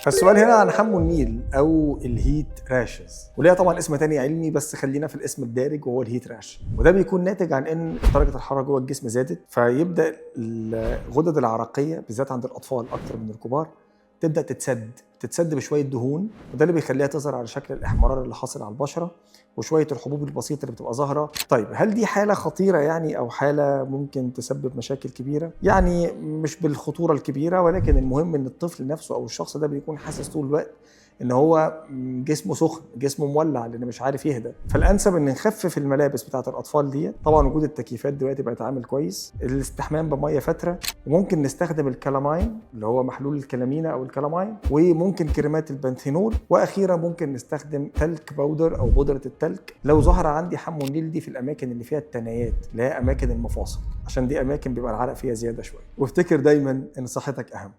فالسؤال هنا عن حمو النيل او ال heat rashes، وليها طبعا اسم تاني علمي بس خلينا في الاسم الدارج وهو ال heat rash. وده بيكون ناتج عن ان درجه الحرارة جوه الجسم زادت، فيبدا الغدد العرقية بالذات عند الاطفال اكتر من الكبار تبدا تتسد بشوية دهون، وده اللي بيخليها تظهر على شكل الاحمرار اللي حاصل على البشرة وشوية الحبوب البسيطة اللي بتبقى ظاهره. طيب هل دي حاله خطيرة يعني او حاله ممكن تسبب مشاكل كبيرة؟ يعني مش بالخطوره الكبيرة، ولكن المهم ان الطفل نفسه او الشخص ده بيكون حاسس طول الوقت ان هو جسمه سخن، جسمه مولع، لان مش عارف يهدى. فالانسب ان نخفف الملابس بتاعه الاطفال دي. طبعا وجود التكييفات دلوقتي بقت عامل كويس، الاستحمام بميه فاتره، وممكن نستخدم الكلاماين اللي هو محلول الكلامينا او الكلاماين، وممكن كريمات البنثينول، واخيرا ممكن نستخدم talc powder او بودره التلك لو ظهر عندي حمو النيل دي في الاماكن اللي فيها التنايات اللي هي اماكن المفاصل، عشان دي اماكن بيبقى العرق فيها زيادة شوية. وافتكر دايما ان صحتك اهم.